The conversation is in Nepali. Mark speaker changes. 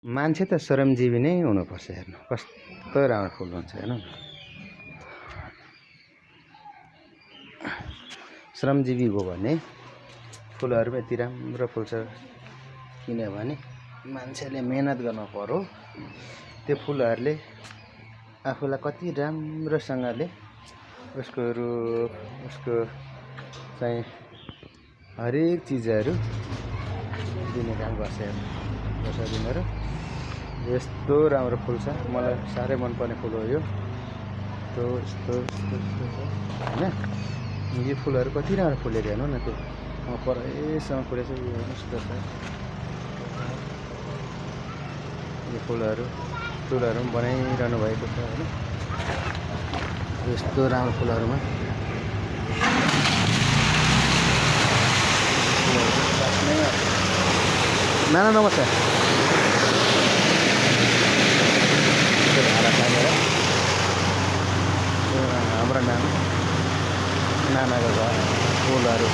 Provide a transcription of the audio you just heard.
Speaker 1: मान्छे त श्रमजीवी नै हुनुपर्छ। हेर्नु कस्तो राम्रो फुल हुन्छ हेर्नु। श्रमजीवी हो भने फुलहरू यति राम्रो फुल्छ। किनभने मान्छेले मेहनत गर्नु पर्यो। त्यो फुलहरूले आफूलाई कति राम्रोसँगले उसको रूप, उसको चाहिँ हरेक चिजहरू दिने काम गर्छ। वर्षा दिनहरू यस्तो राम्रो फुल्छ। मलाई साह्रै मनपर्ने फुल हो यो। यस्तो होइन, यो फुलहरू कति राम्रो फुलेको हेर्नु न। त्यो परैसम्म फुलेछ। यो हेर्नुहोस् त, यो फुलहरू पनि बनाइरहनु भएको छ होइन। यस्तो राम्रो फुलहरूमा नाना नमस्कार। भाडा तानेर हाम्रो नाम नानाको घर फुलहरू